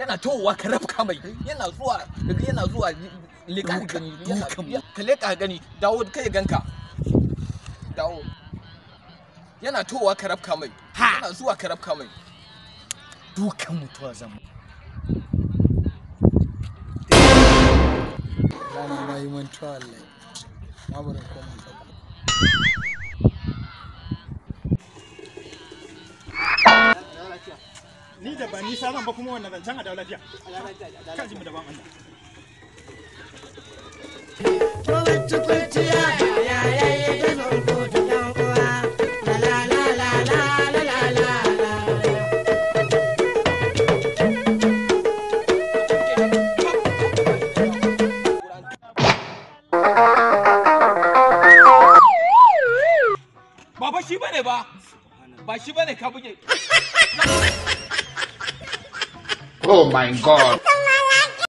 Yana towa ka rafka mai. Yana zuwa, yana zuwa leka ka gani, yana ka leka ka gani, dawo kai ganka. Dawo. Yana towa ka rafka mai. Yana zuwa ka rafka mai. Dukan mutuwa zan. Rana na yi mantuwa wallahi. Na bari koma ɗauko. Ni da ba nisa zan ba kuma wannan zancen a dawo lafiya. Ka ji mu da ban Allah. Ba fa shi bane ba. Ba shi bane ka buge. Oh my God.